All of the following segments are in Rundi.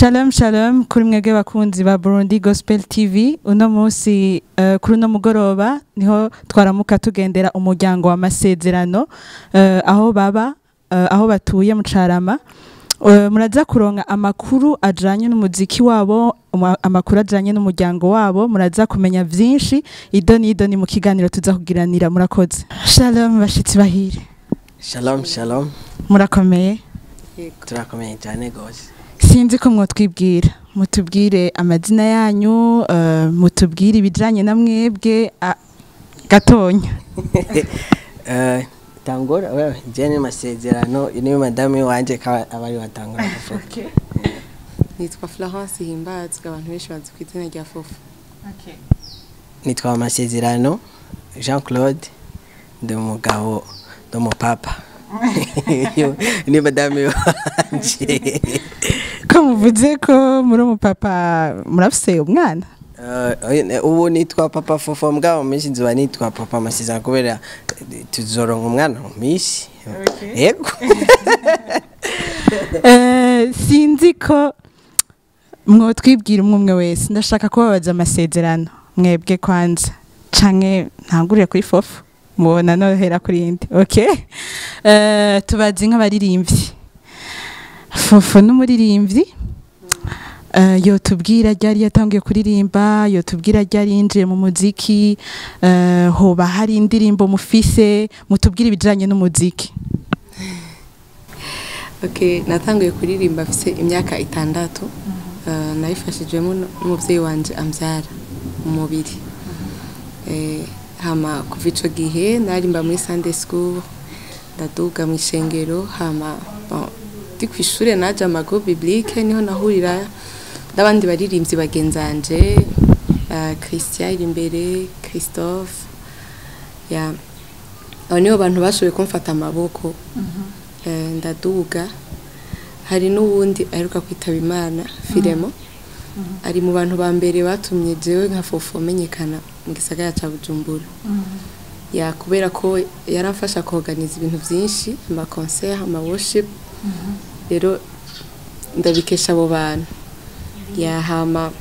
Shalom shalom kuri mwebwe bakunzi ba Burundi Gospel TV. Uno munsi, kuri uno mugoroba, niho twaramuka tugendera umuryango wa Masezerano, aho baba, aho batuye mu Carama. Muraza kuronka amakuru ajanye n'umuziki wabo, amakuru ajanye n'umuryango wabo. Muraza kumenya vyinshi ido n'ido ni mu kiganiro tuza kugiranira. Murakoze. Shalom bashitsi bahire. Shalom shalom. Murakomeye? Turakomeye cyane gose. Sinzi ko mwotwibwira, mutubwire amazina yanyu, mutubwire ibijanye na mwebwe gatonya. Tangora wewe, je ni Masezerano, ni madame wanje ka abari batangura kuvuga. Nitwa Florence Himbazwa, abantu benshi bazi ku izina rya Fofo. Nitwa Masezerano Jean Claude, ndi umugabo, ndi umupapa, ni madame wanje. Ko muvuze ko muri umupapa, murafise umwana? Ubu nitwa Papa Fofo, mugabo mu minsi nzoba nitwa Papa Masezerano kubera tuzoronka umwana mu minsi. Yego. Sinzi ko mwotwibwira umwe umwe wese. Ndashaka kubabaza Amasezerano mwebwe kwanza, canke ntangurire kuri Fofo, mubona nohera kuri indi. Okay, tubazi nk'abaririmbyi. Fofo n'umuririmbyi, yotubwira ryari yatangiye kuririmba, yotubwira ryari yinjiye mu muziki, hoba hari indirimbo mufise, mutubwire ibijanye n'umuziki. Okay, natanguye kuririmba mfise imyaka 6. Nabifashijwemo n'umuvyeyi wanje ambyara mu mubiri. Hama kuva ico gihe narimba muri Sunday school, ndaduga mu ishengero. Hama bon, ndi kw'ishure naje ama groupe biblique, niho nahurira n'abandi baririmbyi bagenzanje, Christian Irimbere, Christophe ya abo nibo bantu bashoboye kumfata amaboko. Ndaduga. Hari n'uwundi aheruka kwitaba Imana, Filemo, ari mu bantu ba mbere batumye jewe nka Fofo menyekana mu gisagara ca Bujumbura, ya kubera ko yaramfasha kuorganiza ibintu vyinshi, ama concert, ama worship. Rero ndabikesha abo bantu. Ya hama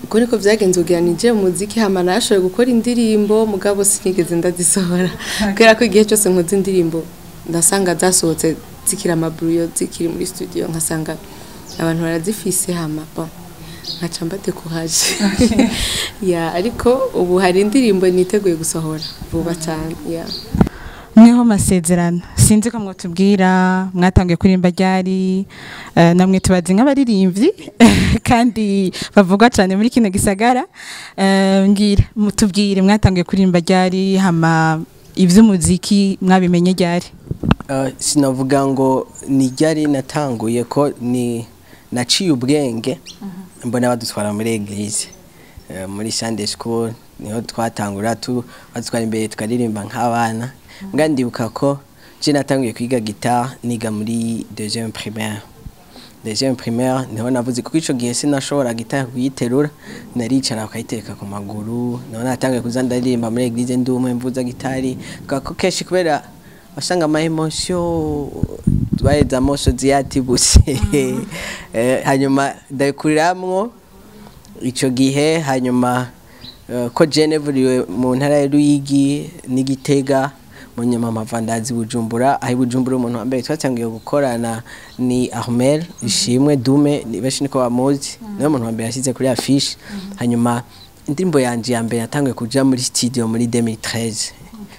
uko niko vyagenze kugira nije mu muziki. Hama nashoboye gukora indirimbo, mugabo sinigeze ndazisohora kubera ko igihe cyose nkoze indirimbo ndasanga zasohotse zikiri amabrouillons, zikiri muri studio, nkasanga abantu barazifise. Hama bon, nkaca mba découragé ya. Ariko ubu hari indirimbo niteguye gusohora vuba cyane ya. Mweho Masezerano, sinzi ko mwotubwira mwatangiye kuririmba ryari. Namwe tubazi nk'abaririmbyi kandi bavugwa cyane muri kino gisagara. Mbwira mutubwire mwatangiye kuririmba ryari, hama ivy'umuziki mwabimenye ryari? Sinavuga ngo ni ryari natanguye, ko ni naciye ubwenge mbona badutwara muri église, muri Sunday school niho twatangura, tu badutwara imbere tukaririmba nk'abana. Mbwa ndibuka ko je natanguye kwiga guitare niga muri deuxième primaire. Deuxième primaire niho navuze, kuko ico gihe sinashobora guitare kuyiterura, naricara bakayitereka ku maguru. Niho natanguye kuza ndaririmba muri église ndumwe mvuza gitari ko kenshi, kubera wasanga ama émotion twaheza amosozi yatibutse. Hanyuma ndabikuriramwo ico gihe. Hanyuma ko je nevuriwe mu ntara ya Ruyigi n'Igitega, mu nyuma mpava ndazi Bujumbura. Aho i Bujumbura umuntu wa mbere twatangiye gukorana ni Ahmed Ishimwe Dume, ni benshi niko bamuzi, niwe muntu wa mbere yashyize kuri affiche. Hanyuma indirimbo yanje ya mbere yatanguye kuja muri studio muri 2013,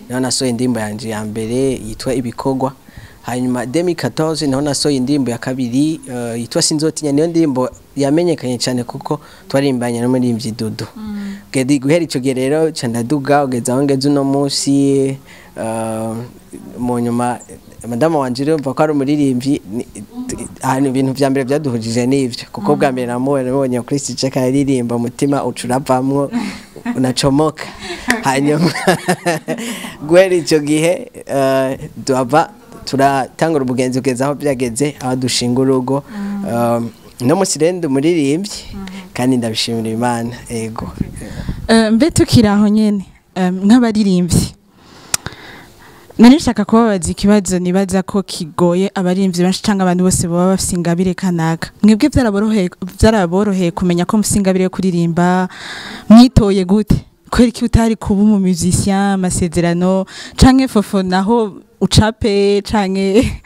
niho nasohoye indirimbo yanje ya mbere yitwa Ibikorwa. Hanyuma 2014 niho nasohoye indirimbo ya kabiri, yitwa Sinzotinya. Niyo ndirimbo yamenyekanye cyane kuko twarimbanye n'umuririmbyi Dudu. Gedi guhera ico gihe rero ca ndaduga ugeza aho ngeze uno munsi. Mu nyuma madamu wanje rero mva ko ari umuririmbyi, ahantu ibintu vya mbere vyaduhujije n'ivyo, kuko bwa mbere namubonye kuri stage akaririmba, umutima uca uravamwo, unacomoka. Hanyuma guhera ico gihe duhava turatangura ubugenzi kugeza aho byageze, aho dushinga urugo. No munsi rero ndi umuririmbyi kandi ndabishimira Imana, ego. Mbe tukiri aho nyene, nk'abaririmbyi Nari nshaka kubabaza ikibazo nibaza ko kigoye abaririmbyi benshi cyangwa abantu bose baba bafise ingabire kanaka. Mwebwe byaraboroheye kumenya ko mufise ingabire yo kuririmba? Mwitoye gute? Kubera iki utari kuba umu musicien Masezerano, canke Fofo naho ucape, canke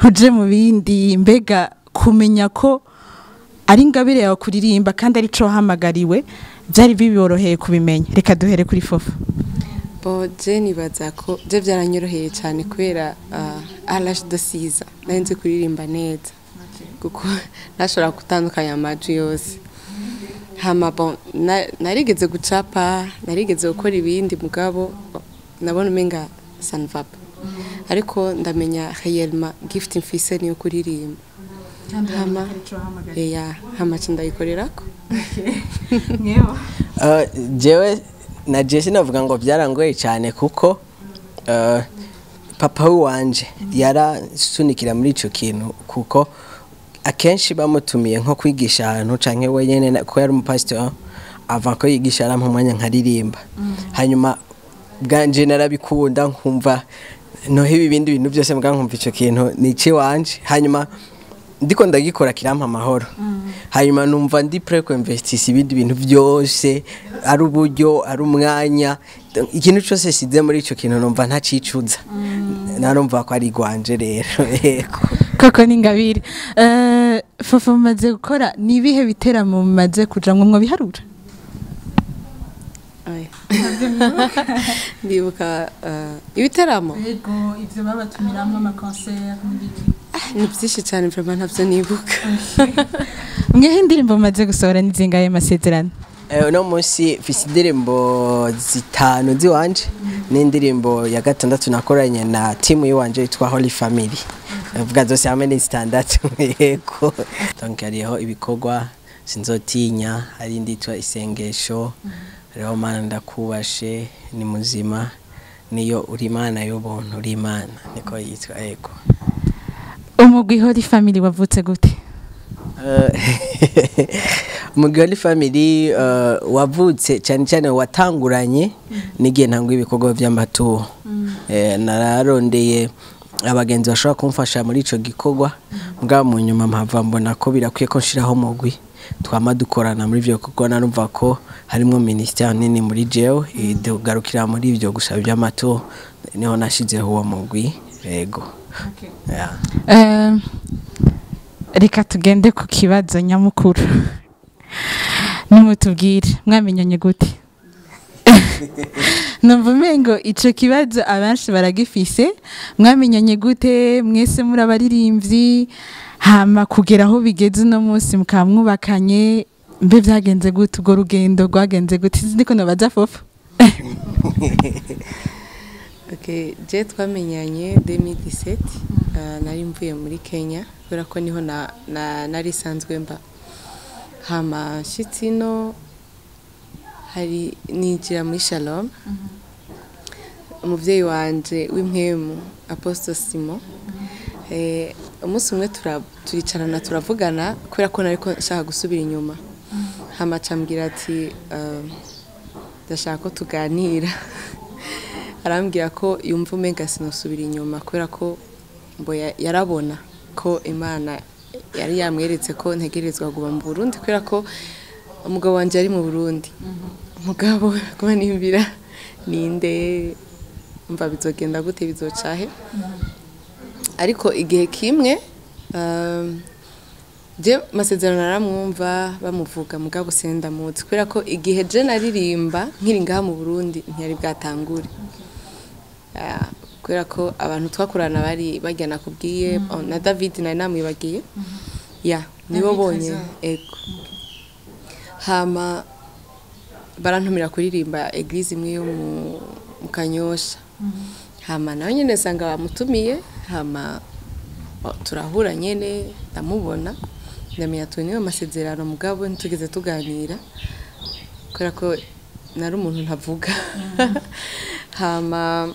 uje mu bindi? Mbega kumenya ko ari ingabire yawe kuririmba kandi ari co wahamagariwe, byari biboroheye kubimenya? Reka duhere kuri Fofo. Bon, je nibaza ko je byaranyoroheye cyane kubera à l'âge de 6 ans nari nzi kuririmba neza, kuko nashobora gutandukanya amajwi yose. Hama bon, narigeze gucapa, narigeze gukora ibindi, mugabo bon, nabona umenga ça ne va pas, ariko ndamenya réellement gift mfise niyo kuririmba. Hama eya, hama ca ndayikorerako. Jewe na je sinavuga ngo byarangoye cyane, kuko papa wanje yarasunikira muri ico kintu, kuko akenshi bamutumiye nko kwigisha ahantu canke wenyene ko yari umupasitori, ava ko yigisha arampa umwanya nkaririmba. Hanyuma bwanje narabikunda, nkumva noheba ibindi bintu byose mbwa nkumva ico kintu ni ikiwanje. Hanyuma ndiko ndagikora kirampa amahoro, hanyuma numva ndi prêt ku investir ibindi bintu byose, ari uburyo, ari umwanya, ikintu cyose size muri ico kintu numva ntacicuza. Narumva ko ari gwanje rero, yego. Koko ni ingabire. Fofo, mumaze gukora ni ibihe biteramo mumaze kujamwo, mwo biharura? Oya. Ndibuka ibiteramo. Yego, ivyo babatumiramwo, ama concert n'ibiki. Ah, ni byinshi cyane vraiment, ntabyo nibuka. Mweho indirimbo mumaze gusohora ni zingahe, Masezerano? Uno munsi mfise indirimbo zitanu ziwanje n'indirimbo ya gatandatu nakoranye na timu yiwanje yitwa Holy Family. Vuga zose hamwe ni zitandatu, yego. Donc hariho ibikorwa, sinzotinya, hari indi yitwa isengesho, hariho Mana ndakubashe, ni muzima, niyo uri Imana y'ubuntu, uri Imana niko yitwa, yego. Umugwi Holy Family wavutse gute? Umugwi Holy Family wavutse cyane cyane watanguranye n'igihe ntangwa ibikorwa by'amaturo. Nararondeye abagenzi bashobora kumfasha muri ico gikorwa, mbwa mu nyuma mpava mbona ko birakwiye ko nshiraho umugwi twama dukorana muri ivyo bikorwa. Narumva ko harimwo ministère nini muri jewe idugarukira muri ivyo gusa by'amaturo, niho nashizeho uwo mugwi, yego. Yeah. Reka tugende ku kibazo nyamukuru. Nimutubwire, mwamenyanye gute? Numva umengo ico kibazo abenshi baragifise. Mwamenyanye gute mwese muri abaririmbyi, hama kugera aho bigeze uno munsi mukaba mwubakanye? Mbe vyagenze gute? Urwo rugendo rwagenze gute? Sinzi ko nobaza Fofo. Okay, je twamenyanye 2017, nari mvuye muri Kenya kubera ko niho na nari sanzwe mba. Hama nshitse ino hari ninjira muri Shalom. Umuvyeyi wanje w'impwemu, Apostle Simon, umunsi umwe turicarana turavugana, kubera ko nariko nshaka gusubira inyuma. Hama acambwira ati ndashaka ko tuganira. Arambwira ko yumva umenga sinosubira inyuma, kubera ko mbo yarabona ko Imana yari yamweretse ko ntegerezwa kuba mu Burundi, kubera ko umugabo wanje yari mu Burundi. Umugabo kuba nimbira ninde, mva bizogenda gute, bizocahe? Ariko igihe kimwe je Masezerano naramwumva bamuvuga, mugabo sindamuzi, kubera ko igihe je naririmba nkiri ngaha mu Burundi ntiyari bwatangure. Ah, kubera ko abantu twakorana bari bajyana kubwiye, oh, na David nari namwibagiye ya nibo David bonye. Trésor. Ego. Hama barantumira kuririmba église imwe yo mu Kanyosha. Hama nawe nyene sanga bamutumiye, hama oh, turahura nyene, ndamubona, ndamenya tuni Amasezerano, mugabo ntitugeze tuganira kubera ko nari umuntu ntavuga. Hama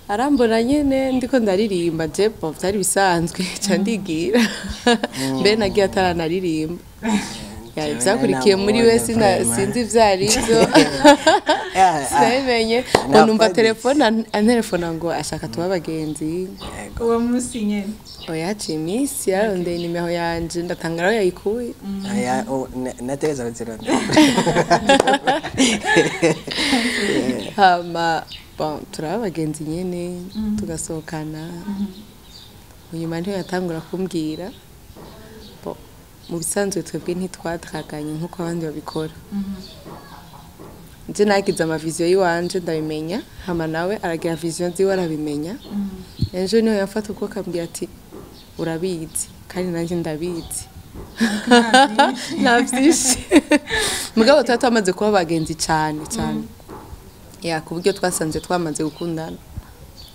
arambona nyene ndiko ndaririmba, je bon, vyari bisanzwe, ca ndigira mbere nagiye ataranaririmba. Ya, ivyakurikiye muri we sinzi ivyari ivyo. Sinabimenye ngo numva telefone antelefona ngo ashaka tuba abagenzi. Uwo munsi nyene? Oya, haciye iminsi. Yararondeye nimero yanje, ndatangara aho yayikuye. Aya, nategereza kuzirondera. Hama bon, turaba abagenzi nyene, tugasohokana. Munyuma niho yatangura kumbwira. Bon, mu bisanzwe twebwe ntitwadraganye nk'uko abandi babikora. Nje nagize amavision yiwanje ndabimenya, hama nawe aragira vision ziwe arabimenya. Ejo niho yamfata ukuboko akambwira ati: "Urabizi kandi nanjye ndabizi." Nta byinshi, mugabo tuba twamaze kuba abagenzi cyane cyane, ya, ku buryo twasanze twamaze gukundana,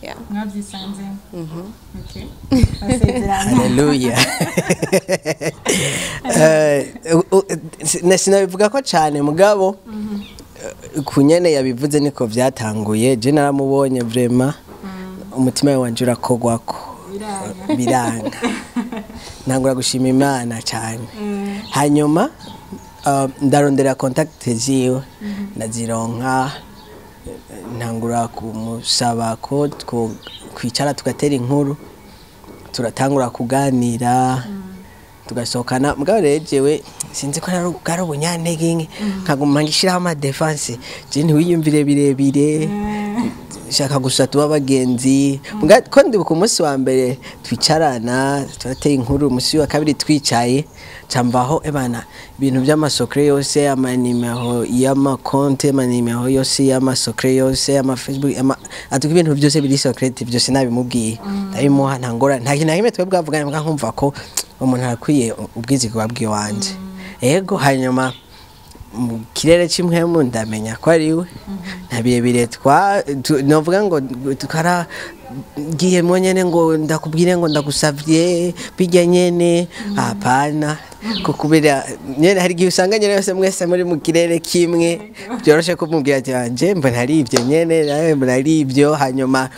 ya. Mwabyisanzemo? Okay, masezerano. Haleluya. Sinabivuga ko cyane, mugabo ku nyene yabivuze niko vyatanguye. Je naramubonye, vraiment umutima wanje urakogwako. Biranga. Biranga, ntangura gushima Imana cyane. Hanyuma ndarondera contact ziwe, ndazironka, ntangura kumusaba ko kwicara tugatera inkuru. Turatangura kuganira, tugasohokana. Mugabo rero jewe sinzi ko nari bwari ubunyantege nke, nkaguma ngishiraho amadéfense: je ntiwiyumvire birebire, shaka gusa tuba abagenzi. Ko ndibuka umunsi wa mbere twicarana turateye inkuru, umunsi wa kabiri twicaye camvaho ebana ibintu by'amasecret yose, amanimero y'amakonte, amanimero yose y'amasecret yose, ama Facebook, ama atuko, ibintu byose biri secret byose nabimubwiye, ndabimuha. Nta ngorane, nta kintu na kimwe twebwe bwavuganye, mbwa nkumva ko umuntu arakwiye ubwizigwa bw'iwanje. Ego, hanyuma mu kirere cy'impwemu ndamenya ko ari we. Nta birebire twa novuga ngo twaragiye nyene ngo ndakubwire ngo ndagusavye bijya nyene, hapana. Ko kubera nyene hari igihe usanga nyene yose mwese muri mu kirere kimwe, byoroshe kumubwira ati: "Anje mbona ari ibyo nyene, nawe mbona ari ibyo." Hanyuma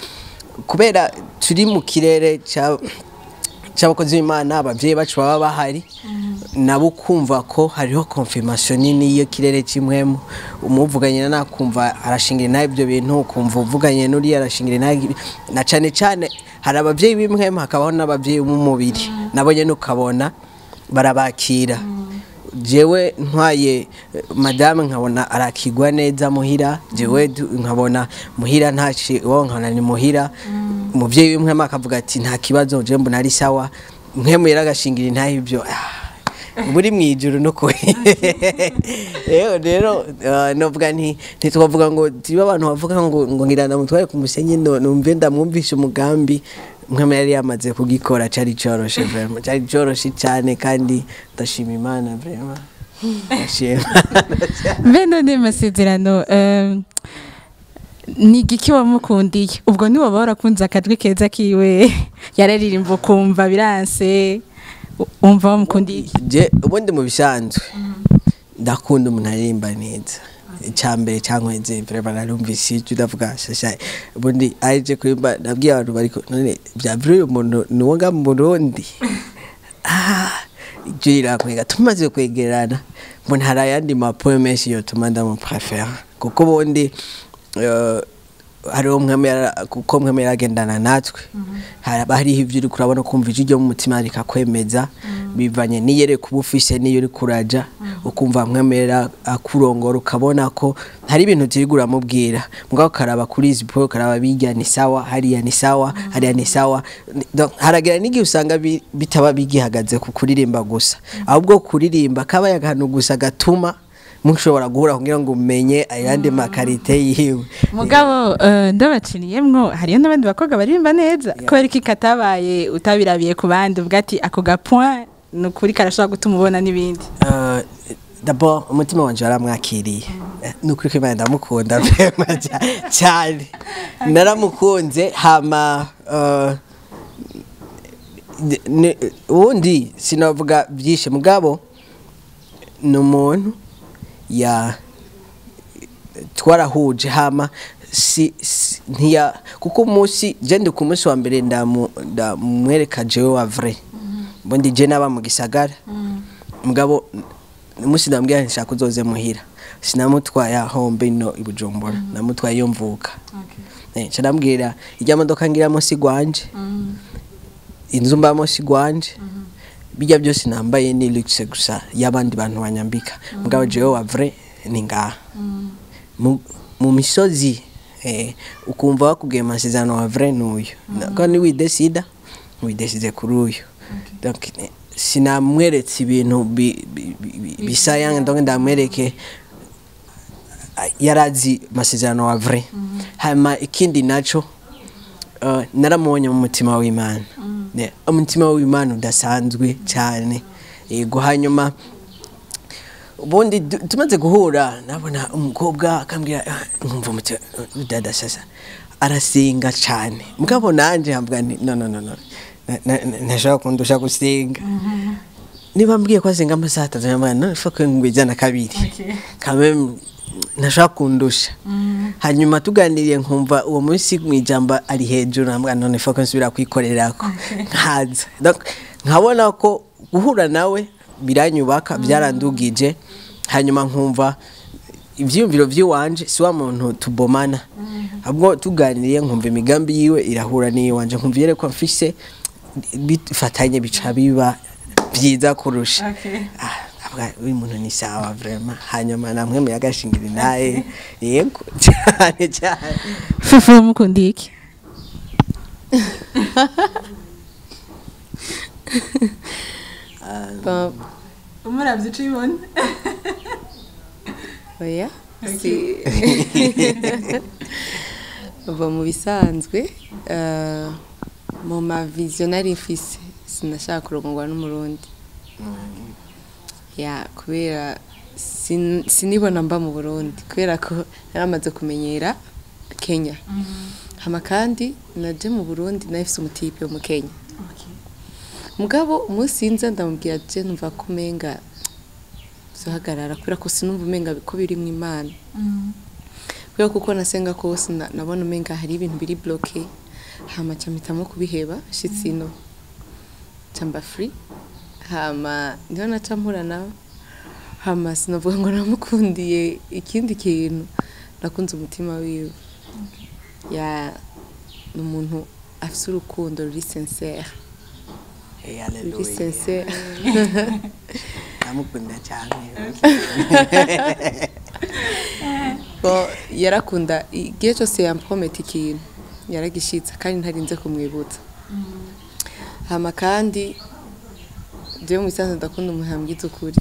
kubera turi mu kirere ca c'abakozi b'Imana, abavyeyi bacu baba bahari nabo, kumva ko hariho confirmation nini iyo kirere cy'impwemu umuvuganye nakumva arashingira nawe ibyo bintu, ukumva uvuganye n'uriya arashingira nawe. Na cane cane hari abavyeyi b'impwemu, hakabaho n'abavyeyi b'umubiri, nabo nyene ukabona barabakira. Jewe ntwaye madame nkabona arakigwa neza muhira, jewe nkabona muhira ntaci wowe, nkabona ni muhira umuvyeyi w'impwemu akavuga ati: "Nta kibazo, je mbona ari sawa." Mpwemu yaragashingira intahe ibyo muri mwijuru nukuri. Rero novuga nti ntitwavuga ngo tiba abantu bavuga ngo ngira ndamutware ku musenyi, no numve ndamwumvisha umugambi. Mpwemu yari yamaze kugikora, cari coroshe vraiment, cari coroshe cyane, kandi ndashima Imana vraiment, ndashima. Mbe none Masezerano, ni igiki wamukundiye? Ubwo niwoba warakunze akajwi keza kiwe, yararirimba ukumva biranse, umva wamukundiye iki? Je ubundi mu bisanzwe ndakunda umuntu aririmba neza. Icyambere cyankweze vraiment, narumvise ijwi ndavuga: "Shasha." Ubundi aje kurimba, nabwiye abantu bariko: "None bya vrai uyu muntu ni uwo nga mu Burundi?" Ah, ijwi rirakwega. Tumaze kwegerana mbona hari ayandi mapoint menshi yotuma ndamuprefera, kuko ubundi hariho kuko mwemera agendana natwe, haraba hariho ibyo uri kurabona, kumva ijwi ryo mu mutima rikakwemeza bivanye n'iyereka uba ufise n'iyo uri kuraja, ukumva mwemera akurongora, ukabona ko hari ibintu utirirwa uramubwira, mugabo ukaraba kuri izi po, ukaraba bijya ni sawa, hariya ni sawa, hariya ni sawa. Donc, haragera n'igihe usanga bitaba bigihagaze ku kuririmba gusa, ahubwo kuririmba kabaye akantu gusa gatuma mushobora guhura kugira ngo umenye ayandi maqualité yiwe. Mugabo ndabaciriyemwo, hariyo n'abandi bakobwa baririmba neza. Kubera iki katabaye utabirabiye ku bandi, uvuga ati ako ga point ni ukuri karashobora gutuma ubona n'ibindi? D'abord umutima wanje waramwakiriye. Ni ukuri ko Imana ndamukunda vraiment cyane, naramukunze. Hama ubundi sinavuga byinshi, mugabo ni umuntu ya twarahuje. Hama si ntiya kuko umunsi je ndi ku munsi wa mbere ndamwereka jewe wa vrai. Ubundi je naba mu gisagara, mugabo Umunsi ndamubwira nti nshaka uzoze muhira, sinamutwaye aho mbe ino i Bujumbura, namutwaye iyo mvuka. Nca ndamubwira irya modoka ngiramo si gwanje, inzu mbamo si gwanje, bijya byose nambaye ni luxe gusa y'abandi bantu banyambika, mugabo jewe wa vrai ni ngaha mu misozi. Ukumva bakubwiye amasezerano wa vrai n'uyu, ko ni widesida widesize kuri uyu. Donc sinamweretse ibintu bisa yange, donc ndamwereke yarazi amasezerano wa vrai. Hanyuma ikindi naco, naramubonye mu mutima w'Imana. Umutima w'Imana udasanzwe cyane, yego. Hanyuma ubundi tumaze guhura, nabona umukobwa akambwira, nkumva umutima dada sasa arasenga cyane, mugabo nanje nkavuga nti no, no, no, no, ntashobora kundusha gusenga. Niba mbwiye ko asenga amasaha 3, nkamubwira no faut que ngwiza na kabiri, quand même ntashobora kundusha. Hanyuma tuganiriye, nkumva uwo munsi mu ijambo ari hejuru, nkamubwira none faut que nsubira kwikorerako nkaza. Donc nkabona ko guhura nawe biranyubaka, byarandugije. Hanyuma nkumva ivyiyumviro vy'iwanje si wa muntu tubomana, ahubwo tuganiriye nkumva imigambi yiwe irahura n'iyiwanje, nkumva iyerekwa mfise bifatanye, bica biba byiza kurusha. Ah, avuga uyu muntu ni sawa vraiment. Hanyuma namwe muyagashingira naye, yego, cyane cyane. Fufu, mukundiye iki? Bon, Umuravye uca ubibona. Oya, si bo mu bisanzwe, mu ma vision nari mfise, sinashaka kurongorwa n'Umurundi, ya kubera sinibona mba mu Burundi, kubera ko naramaze kumenyera Kenya. Hama kandi naje mu Burundi nafise umu type wo mu Kenya. Mugabo umunsi nza ndamubwira, je numva ko umenga zohagarara, kubera ko sinumva umenga ko birimwo Imana, kubera ko uko nasenga kose nabona umenga hari ibintu biri bloqué. Hama ca mpitamo kubiheba. Nshitse ino ca mba free, hama niho naca mpura nawe. Hama sinavuga ngo namukundiye ikindi kintu, nakunze umutima wiwe. Ya, ni umuntu afise urukundo ruri sincère. Hey, Ruri hallelujah. sincère. Ndamukunda cyane. Bon, yarakunda igihe cyose yamprometa ikintu yaragishitsa, kandi ntarinze kumwibutsa. Hama kandi jewe mu bisanzwe ndakunda umuntu yambwiza ukuri.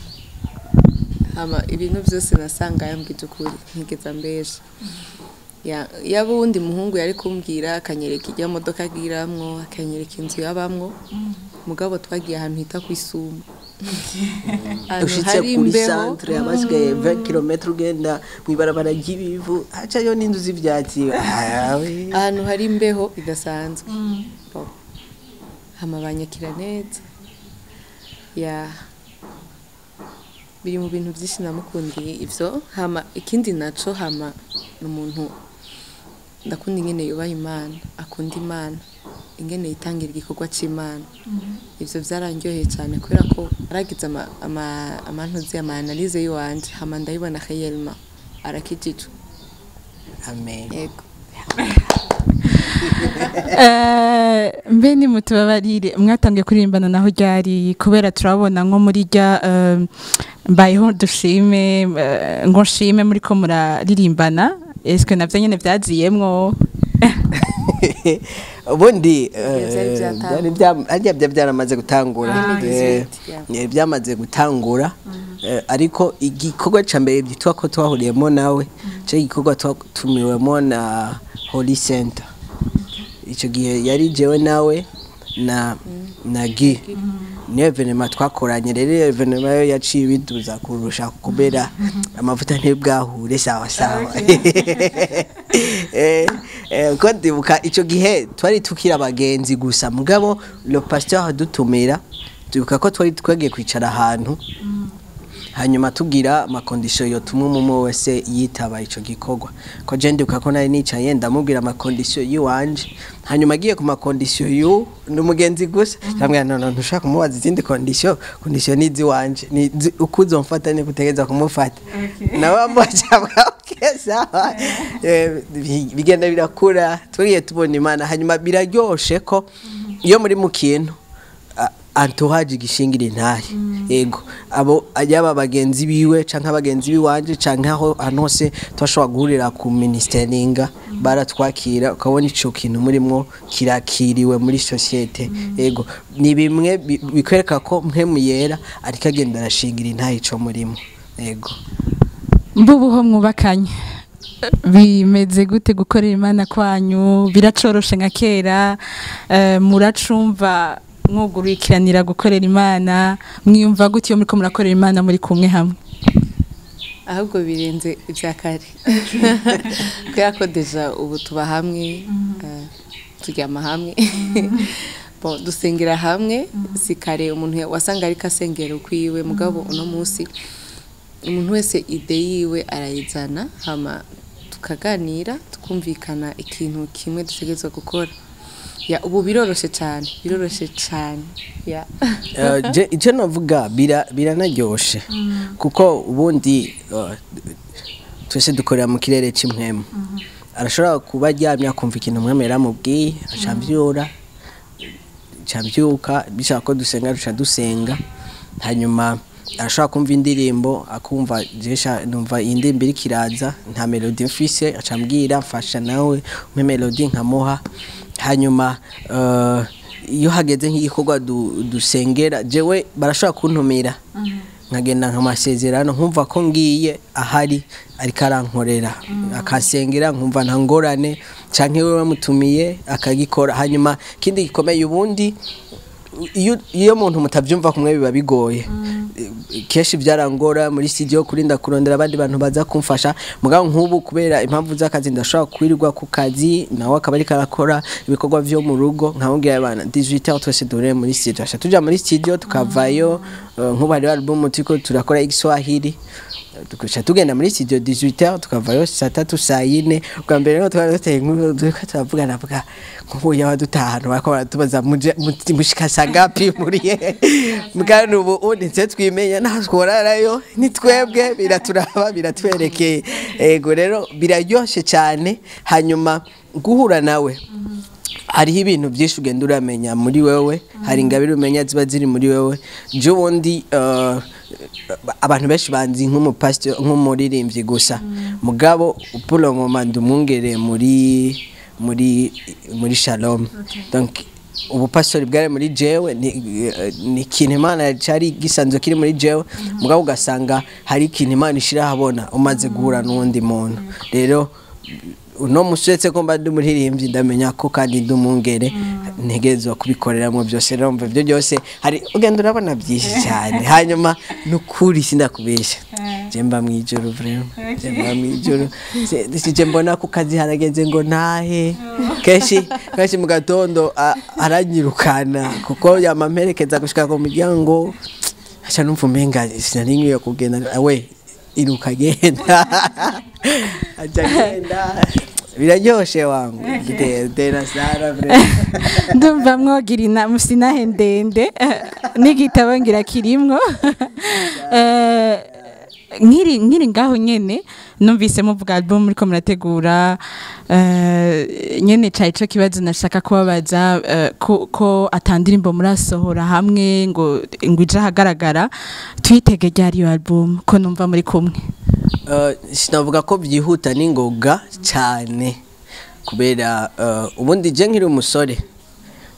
Hama ibintu byose nasanga yambwiza ukuri, ntigeze ambesha. Ya, yaba uwundi muhungu yari kumbwira akanyereka irya modoka agiramwo, akanyereka inzu yabamwo, mugabo twagiye ahantu hita kw'isumo, ahantu Ushitse hari kuri imbeho. Centre abasigaye 20 km ugenda mw'ibarabara ry'ibivu, hacayo n'inzu z'ivyatsi. Ah, oui. Ahantu hari imbeho idasanzwe. Bon. Hama banyakira neza. Ya, biri mu bintu byinshi namukundiye ivyo. Hama ikindi naco, hama ni umuntu ndakunda ingene yubaha Imana, akunda Imana, ingene yitangira igikorwa c'Imana. Ivyo vyarandyoheye cyane, kubera ko aragize amantuzi ama analyse yiwanje, hama ndayibona réellement arakijijwe. Amen. Yego. Mbe nimutubabarire, mwatangiye kuririmbana naho ryari? Kubera turabona nko muri rya mbayeho dushime, ngo nshime, muri ko muraririmbana, eske navyo nyene vyaziyemwo? Ubundi Vyari vyatanguye. Byari harya byaramaze gutangura. 2018, yeah. Byamaze gutangura. Ariko igikorwa ca mbere byitwa ko twahuriyemo nawe cyo igikorwa twatumiwemo na Holy Center, icyo gihe yari jewe nawe na Guy, niyo événement twakoranye. Rero iyo événement yo yaciye ibiduza kurusha, kubera amavuta ntibwahure sawa sawa. Ko ndibuka icyo gihe twari tukiri abagenzi gusa, mugabo le pasteur adutumira, ndibuka ko twari twagiye kwicara ahantu. Hanyuma tugira ama conditions yotuma umwe wese yitaba ico gikorwa, ko je ndibuka ko nari nicaye ndamubwira ama conditions yiwanje, hanyuma agiye ku ma conditions yu n'umugenzi gusa, ndamubwira: "No, no, ntushaka kumubaza izindi conditions, conditions ni iziwanje, ni uko uzomfata ni kutegeza kumufata." Nawe ambaza: "Okay, sawa." Bigenda birakura, turiye tubona Imana. Hanyuma biraryoshe ko iyo muri mu kintu entourage gishingira intahe, yego, abo yaba bagenzi biwe canke abagenzi biwanje canke aho ahantu hose twashobora guhurira ku ministeringa, baratwakira, ukabona ico kintu murimwo kirakiriwe muri société. Yego, ni bimwe bikwereka ko Mpwemu Yera ariko agenda arashingira intahe ico murimo, yego. Mbubuho mwubakanye, bimeze gute gukorera Imana kwanyu? Biracoroshe nka kera? Muracumva mwugurikiranira gukorera Imana? Mwiyumva gute iyo muriko murakorera Imana muri kumwe hamwe? Ahubwo birenze ibya kare, kubera ko déjà ubu tuba hamwe, turyama hamwe, bon, dusengera hamwe. Si kare umuntu wasanga ariko asengera ukwiwe, mugabo uno munsi umuntu wese idée yiwe arayizana, hama tukaganira, tukumvikana ikintu kimwe dutegerezwa gukora. Ya, ubu biroroshe cyane, biroroshe cyane, ya. Icyo navuga, biranaryoshe kuko ubundi twese dukorera mu kirere cy'impwemu. Arashobora kuba aryamye akumva ikintu Mwemu yaramubwiye, aca mbyuka bishaka ko dusenga, duca dusenga. Hanyuma arashobora kumva indirimbo, akumva jesha numva iyi ndirimbo iriko iraza, nta mélodie mfise, aca ambwira: "Mfasha nawe umpe mélodie," nkamuha. Hanyuma iyo hageze nk'igikorwa dusengera, jewe barashobora kuntumira nkagenda nkamasezerano, nkumva ko ngiye ahari ariko arankorera, akasengera, nkumva nta ngorane, canke we bamutumiye akagikora. Hanyuma ikindi gikomeye, ubundi iyo umuntu mutavyumva kumwe biba bigoye. Kenshi byarangora muri studio kurinda kurondera abandi bantu baza kumfasha, mugabo nk'ubu kubera impamvu z'akazi ndashobora kwirirwa ku kazi, nawe akaba ariko arakora ibikorwa vyo mu rugo, nkamubwira: "Abana, 18h twese duhure muri studio." Aca tuja muri studio, tukavayo. Nk'ubu hariho album turiko turakora y'igiswahili, tugaca tugenda muri studio 18h, tukavayo saa tatu, saa yine. Ubwa mbere rero twari duteye inkuru, turiko turavugana, avuga nk'ubu yaba dutaha bariko baratubaza mushika saa ngapi muri he? Mugabo ubu ubu nitse twimenya naho tworarayo, ni twebwe biraturaba, biratwerekeye. Ego rero biraryoshe cyane. Hanyuma guhura nawe, hariho ibintu byinshi ugenda uramenya muri wewe, hari ingabire umenya ziba ziri muri wewe. Je ubundi abantu benshi banzi nk'umupasiteri, nk'umuririmbyi gusa, mugabo pour le moment ndi umwungere muri Shalom. Donc ubupasitori bwari muri jewe ni ikintu Imana cyari gisanzwe kiri muri jewe, mugabo ugasanga hari ikintu Imana ishira ahabona umaze guhura n'uwundi muntu. Rero uno musi, uretse ko mba ndi umuririmbyi, ndamenya ko kandi ndi umwungere, ntegerezwa kubikoreramo byose. Rero mva ibyo byose hari ugenda urabona byinshi cyane. Hanyuma nukuri sindakubesha, je mba mwijoro, vraiment je mba mwijoro. Je mbona ku kazi harageze ngo ntahe. Kenshi kenshi mu gatondo aranyirukana kuko yamamperekeza gushika ku muryango, aca numva umenga sinari nkwiye kugenda, we iruka genda, aca genda. Biraryoshe wangu. Tena sana vraiment. Ndumva mwogira sinahe ndende, n'igitabo ngira kirimwo. Nkiri ngaho nyene, numvise muvuga album muriko murategura, nyene cari ico kibazo nashaka kubabaza, ko atandirimbo murasohora hamwe ngo ije ahagaragara. Twitege ryari iyo album, ko numva muri kumwe? Sinavuga ko byihuta n'ingoga cyane, kubera ubundi je nkiri umusore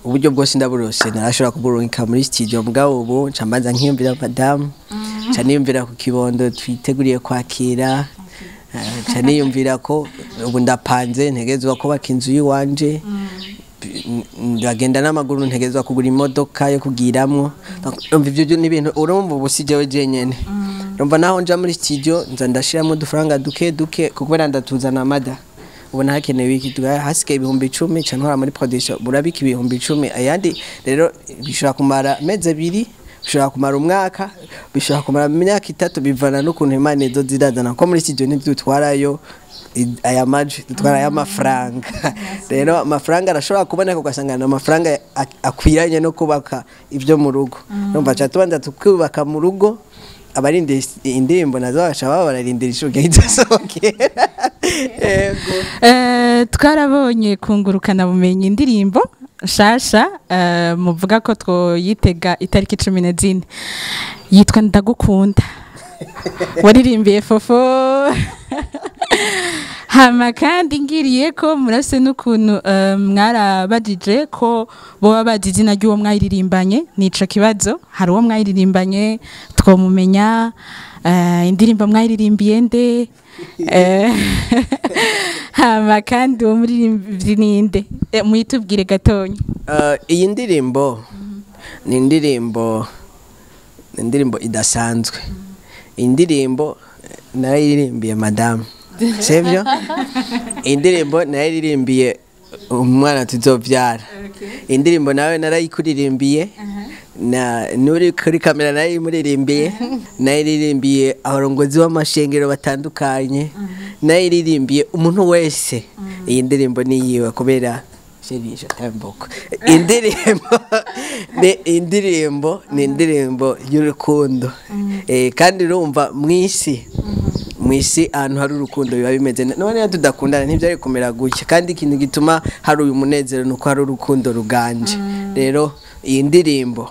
uburyo bwose ndaburose narashobora kuburungika muri studio, mugabo ubu nca mbanza nkiyumvira madamu, nca niyumvira ku kibondo twiteguriye kwakira, nca niyumvira ko ubu ndapanze, ntegerezwa kubaka inzu y'iwanje, ndagenda n'amaguru, ntegerezwa kugura imodoka yo kugiramwo. Donc, urumva ivyo ni ibintu, urumva ubu si jewe jenyene. Urumva naho nja muri studio nza ndashiramo udufaranga duke duke, kubera ndatuzana mada ubona hakenewe iki, hasigaye 10,000, nca ntwara muri production, burabika 10,000, ayandi rero bishobora kumara amezi 2. Bishobora kumara umwaka, bishobora kumara imyaka 3, bivana n'ukuntu Imana izozirazana, ko muri studio ntidutwarayo aya majwi, dutwara aya mafaranga. Rero amafaranga arashobora kuboneka ugasanga ni amafaranga akwiranye no kubaka ibyo mu rugo. Urumva ca tubanza tukubaka mu rugo, abarindira indirimbo nazo bagaca baba bararindira ishuke idasohokera. Yego. Twarabonye kungurukana bumenyi indirimbo nshasha, muvuga ko twoyitega itariki 14, yitwa Ndagukunda, waririmbiye Fofo. Hama kandi ngiriye ko murase n'ukuntu mwarabajije ko boba bazi izina ry'uwo mwayiririmbanye, nico kibazo. Hari uwo mwayiririmbanye twomumenya? Indirimbo mwayiririmbiye nde? Hama kandi uwo muririmbyi ninde? Muyitubwire gatonya. Iyi ndirimbo ni indirimbo, ni indirimbo idasanzwe. Indirimbo narayirimbiye madamu, sivyo? Indirimbo narayiririmbiye umwana tuzovyara. Indirimbo nawe narayikuririmbiye, na nuri kuri kamera narayimuririmbiye, nayiririmbiye abarongozi b'amashengero batandukanye, nayiririmbiye umuntu wese. Iyi ndirimbo ni yiwe kubera chérie, je t'aime beaucoup. Indirimbo ni indirimbo, ni indirimbo y'urukundo. Kandi urumva mwisi, mwisi ahantu hari urukundo biba bimeze none iyo tudakundana ntibyari kumera gutya. Kandi ikintu gituma hari uyu munezero nuko hari urukundo ruganje. Rero iyi ndirimbo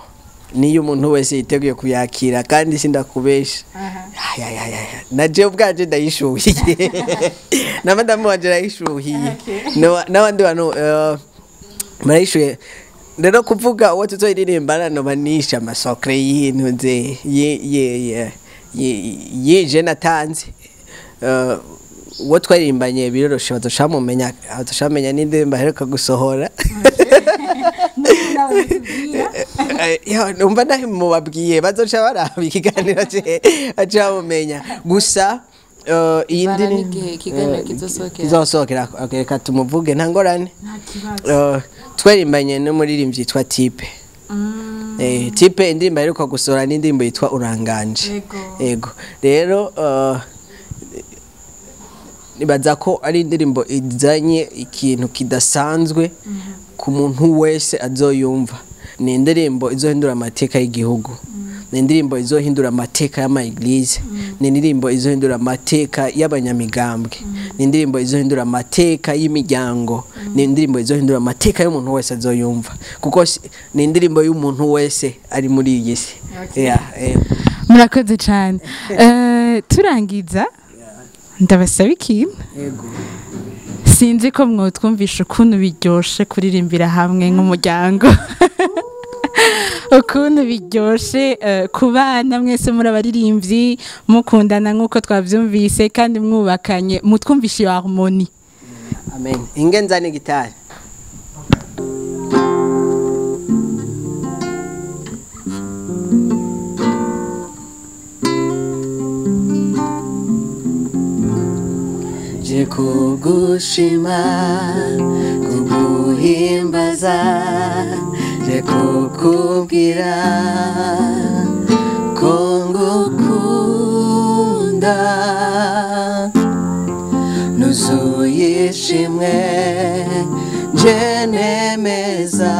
niyo umuntu wese yiteguye kuyakira, kandi sindakubesha. Ay, ay, ay, ay. Na jewe ubwanje ndayishuhiye, na madamu wanje arayishuhiye, n'abandi bantu barayishuye. Rero kuvuga uwo tuzoyiririmbana noba nishe amasokre y'intuze ye natanze. Uwo twaririmbanye biroroshe, bazoshamumenya, bazoshamenya n'indirimbo aheruka gusohora. Numva nahe mubabwiye bazoca baraba ikiganiro ce baca bamumenya. Gusa iyi Bara ndirimbo n'igihe ikiganiro kizosohokera. Kizosohokera, okay, reka tumuvuge nta ngorane. Twaririmbanye n'umuririmbyi yitwa Tipe. Tipe indirimbo aheruka gusohora n'indirimbo yitwa Uranganje. Yego. Rero nibaza ko ari indirimbo izanye ikintu kidasanzwe ku muntu wese azoyumva. Ni indirimbo izohindura amateka y'igihugu. Ni indirimbo izohindura amateka y'ama église. Ni indirimbo izohindura amateka y'abanyamigambwe. Ni indirimbo izohindura amateka y'imiryango. Ni indirimbo izohindura amateka y'umuntu wese azoyumva. Kuko ni indirimbo y'umuntu wese ari muri iyi si. Yeah. Murakoze cyane. Turangiza ndabasaba ikintu. Yego. Sinzi ko mwotwumvisha ukuntu biryoshe kuririmbira hamwe nk'umuryango, ukuntu biryoshe kubana mwese muri abaririmbyi, mukundana nk'uko twabyumvise, kandi mwubakanye. Mutwumvishe iyo harmonie. Amen. Ingenza ni gitari. Je kugushima, kuguhimbaza, je kukubwira ko ngukunda, nuzuye ishimwe, nje nemeza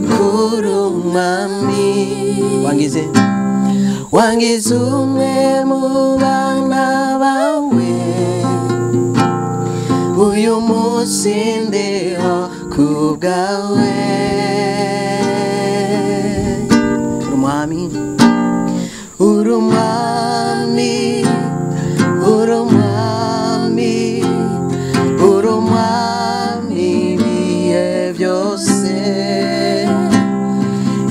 kuri umwami. Wangize, wangize umwe mu bana bawe, uyu munsi ndiho kubwawe. Uri umwami, uri umwami, uri umwami, uri umwami ibihe byose,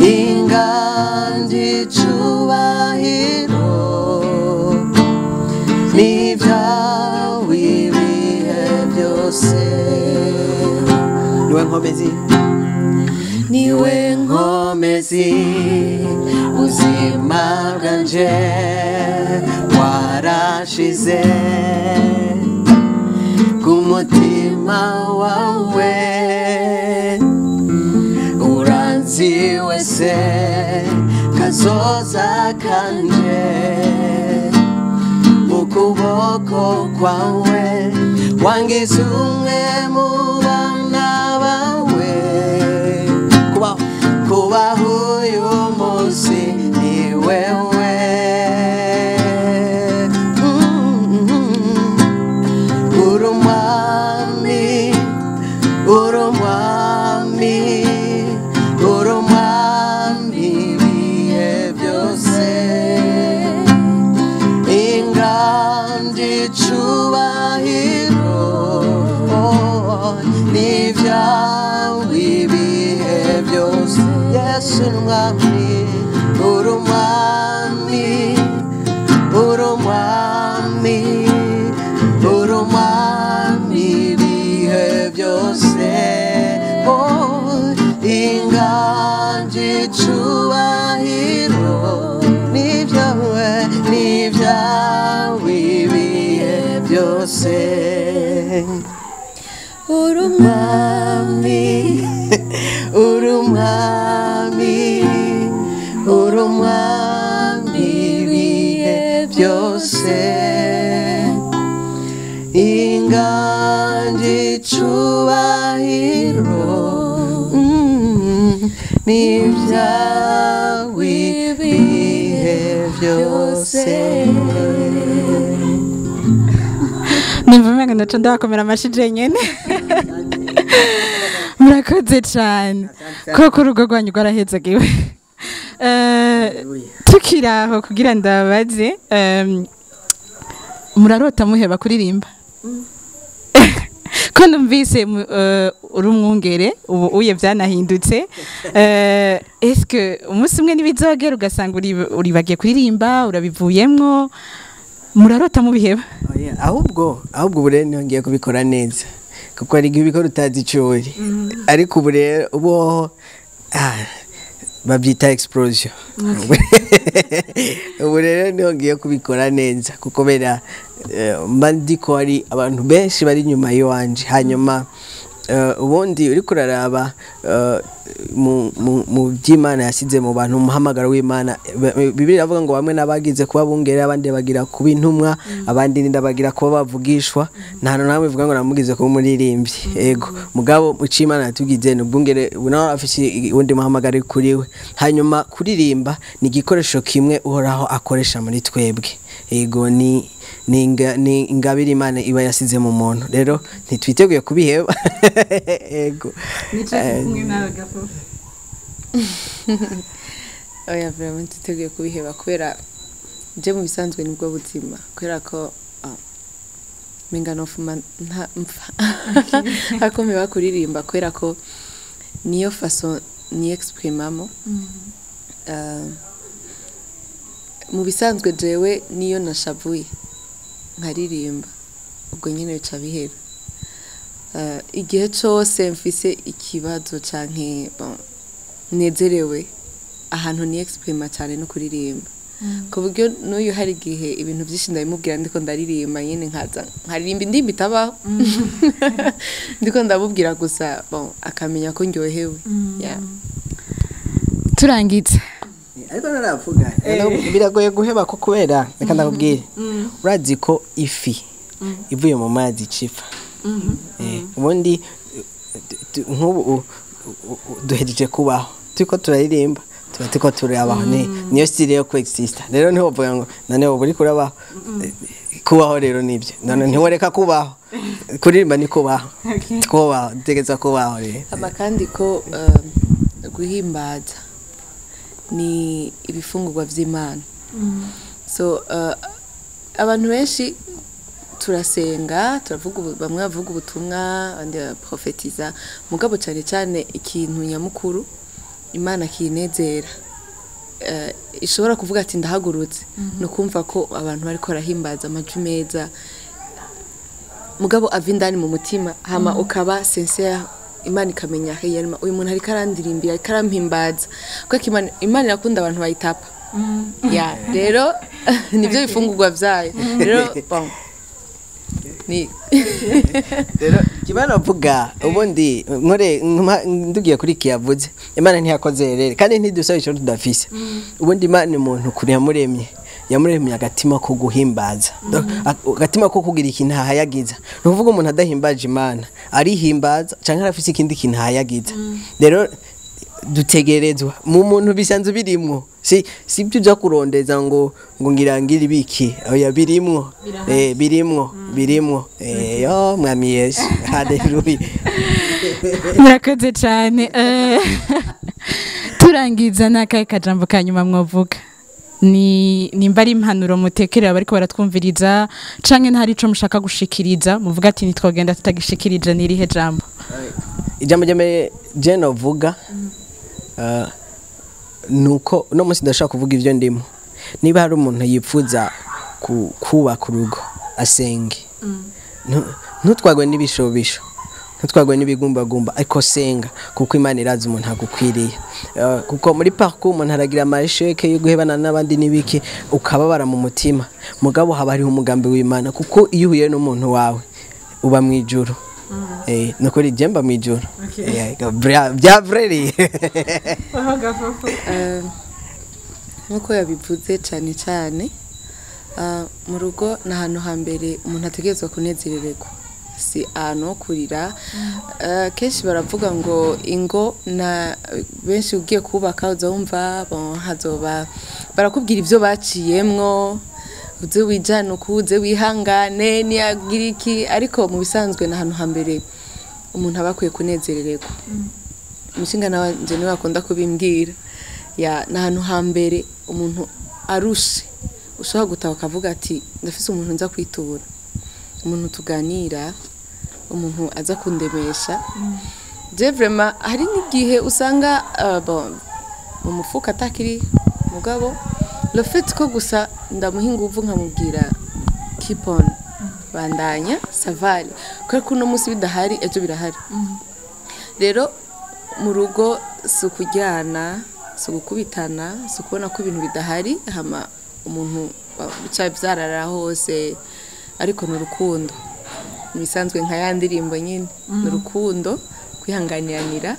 inganji icubahiro n'ibyawe ibihe byose. Niwe nkomezi, niwe nkomezi, ubuzima bwanje warashize ku mutima wawe, uranzi wese. Kazoza kanje mu kuboko kwawe, wangize umwe mu bana bawe. Kubaho uyu munsi ni wewe. Uri umwami, uri umwami, uri umwami ibihe byose. Ingandi icubahiro n'ibyawe ibihe byose. Yesu umwami, uri umwami, uri umwami, uri umwami ibihe byose. Oh, inganji icubahiro n'ibyawe, n'ibyawe ibihe byose. Uri umwami, uri umwami, uri umwami ibihe byose. Inganji icubahiro n'ibyawe ibihe byose. Nimva umenga ndaca ndabakomera amashi jenyene. Murakoze cane koko urugo rwanyu rwarahezagiwe. Tukiri aho kugira ndababaze, murarota muheba kuririmba? Ko numvise uri umwungere ubu uye byanahindutse, eske umunsi umwe ntibizogera ugasanga uribagiye kuririmba, urabivuyemwo? Murarota mubiheba? Oya, ahubwo ubu rero niho ngiye kubikora neza, kuko hari igihe ubikora utazi ico uri. Ariko ubu rero ubu babyita explosion. Ubu rero niho ngiye kubikora neza, kuko bera mba ndiko hari abantu benshi bari inyuma y'iwanje. Hanyuma ubundi uriko uraraba mu by'Imana yasize mu bantu, umuhamagaro w'Imana. Bibiliya iravuga ngo bamwe nabagize kuba bungere, abandi bagira kuba intumwa, abandi ndabagira kuba bavugishwa. Nta hantu namwe bivuga ngo namugize kuba umuririmbyi. Ego, mugabo mu c'Imana yatugize ni ubwungere, nawe afise uwundi muhamagaro kuri we. Hanyuma kuririmba ni igikoresho kimwe Uhoraho akoresha muri twebwe. Ego, ni ingabire Imana iba yasize mu muntu. Rero ntitwiteguye kubiheba. Ego. Oya, vraiment ntiteguye kubiheba, kubera je mu bisanzwe nibwo buzima, kubera ko menga nofuma nta mpfa ako mpeba kuririmba, kubera ko niyo façon ni exprimamo. Mu bisanzwe jewe niyo nashavuye nkaririmba, ubwo nyine bica bihera. Igihe cose mfise ikibazo canke bon, nezerewe, ahantu ni exprima cyane no kuririmba, ku buryo n'uyu hari igihe ibintu byinshi ndabimubwira ndiko ndaririmba nyine, nkaza nkaririmba indirimbo itabaho ndiko ndamubwira gusa, bon, akamenya ko ndyohewe. Yeah. Turangiza. Ariko naravuga biragoye guheba ko kubera, reka ndakubwire, urazi ko ifi ivuye mu mazi icipfa. Ubundi nk'ubu duhejeje kubaho turiko turaririmba, tuba turiko turabaho, niyo style yo coexista. Rero ntiwovuga ngo none ubu uriko urabaho, kubaho rero nibyo, none ntiworeka kubaho. Kuririmba ni kubaho, kubaho dutegerezwa kubaho rero. Ama kandi ko guhimbaza ni ibifungurwa vy'Imana. So abantu benshi turasenga, turavuga, bamwe bavuga ubutumwa, abandi baprofetiza, mugabo cyane cyane ikintu nyamukuru Imana kinezera, ishobora kuvuga ati ndahagurutse, no kumva ko abantu bariko barahimbaza amajwi meza, mugabo ava indani mu mutima, hama ukaba sincere, Imana ikamenya hey, uyu muntu ariko arandirimbira, ariko arampimbaza, kuko Imana irakunda abantu bayitapa. Ya, rero nivyo bifungurwa vyayo. Rero bon ni rero Imana avuga ubundi nkore ndugiye kuri iki yavuze, Imana ntiyakoze rero kandi ntidusaba ico tudafise. Ubundi Imana umuntu kuri yamuremye agatima ko guhimbaza, agatima ko kugira ikintu ahayagiza. Ni ukuvuga umuntu adahimbaje Imana arihimbaza canke arafise ikindi kintu ahayagiza. Rero dutegerezwa mu muntu bisanzwe birimwo, si ibyo uja kurondeza ngo ngira ngira ibiki, oya birimwo, birimwo yo mwami Yesu, haleluya. Murakoze cyane. Turangiza n'akahe kajambo ka nyuma mwavuga? Ni nimba ari impanuro mutekerera bariko baratwumviriza canke ntari ico mushaka gushikiriza muvuga ati nitwogenda tutagishikirije, ni irihe jambo? Ijambo rya je novuga nuko uno munsi ndashaka kuvuga ivyo ndimo. Niba hari umuntu yipfuza kubaka urugo, asenge. Ntutwagwe n'ibishobisho, ntutwagwe n'ibigumbagumba, ariko senga, kuko Imana irazi umuntu agukwiriye. Kuko muri parcours umuntu aragira amasheke yo guhebana n'abandi n'ibiki, ukababara mu mutima, mugabo haba hariho umugambi w'Imana, kuko iyo uhuye n'umuntu wawe uba mwijuru. Nukuri je mba mwijuru. Bya vreri. Nkuko yabivuze cyane cyane, mu rugo ni ahantu hambere umuntu ategerezwa kunezerererwa, si ahantu ho kurira. Kenshi baravuga ngo ingo na benshi ugiye kubaka uza wumva bon, hazoba barakubwira ibyo baciyemwo, uze wijane uku, uze wihangane niyagira iki, ariko mu bisanzwe ni ahantu hambere umuntu aba akwiye kunezerererwa. Umushinga wanje niwe akunda kubimbwira, ya ni ahantu hambere umuntu arushe ushobora gutaha ukavuga ati ndafise umuntu nza kwitura, umuntu tuganira, umuntu aza kundemesha. Je vraiment hari n'igihe usanga bon, mu mufuka atakiri, mugabo le fait ko gusa ndamuha inguvu nkamubwira keep on, bandanya savale, kubera ko uno munsi bidahari ejo birahari. Rero mu rugo si ukuryana, si ugukubitana, si ukubona ko ibintu bidahari hama umuntu bica byarara hose, ariko ni urukundo. Ibisanzwe nka ya ndirimbo nyine, ni urukundo, kwihanganiranira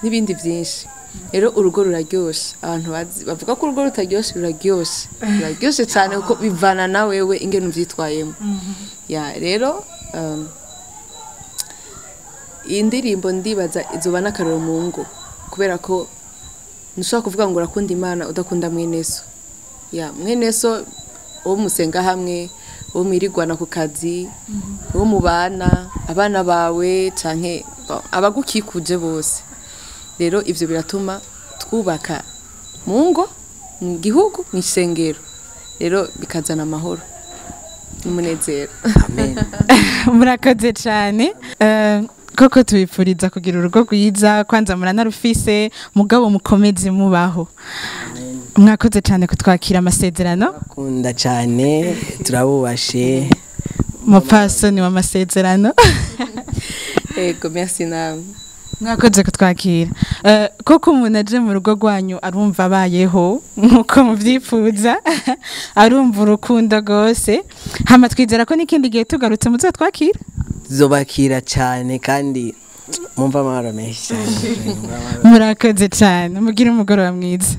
n'ibindi byinshi. Rero urugo ruraryoshe, abantu bavuga ko urugo rutaryoshe, ruraryoshe, ruraryoshe cyane, kuko bivana na wewe ingene uvyitwayemo. Ya rero iyi ndirimbo ndibaza izoba n'akaroro mu ngo, kubera ko ntushobora kuvuga ngo urakunda Imana udakunda mwene so. Ya mwene so uwo musenga hamwe, uwo mwirigwana ku kazi, uwo mubana, abana bawe canke abagukikuje bose. Rero ivyo biratuma twubaka mu ngo, mu gihugu, mu isengero. Rero bikazana amahoro n'umunezero. Amen. Murakoze cyane. Koko tubipfuriza kugira urugo rwiza, kwanza muranarufise, mugabo mukomeze mubaho. Mwakoze cyane kutwakira amasezerano. Kunda cyane, turabubashe. Mupfasoni w'amasezerano. Ego, merci namwe. Mwakoze kutwakira. Koko umuntu aje mu rugo rwanyu arumva abayeho nkuko muvyifuza, arumva urukundo rwose. Hama twizera ko n'ikindi gihe tugarutse muzotwakira. Tuzobakira cyane kandi mumva amahoro menshi cyane. Murakoze cyane, mugire umugoroba mwiza.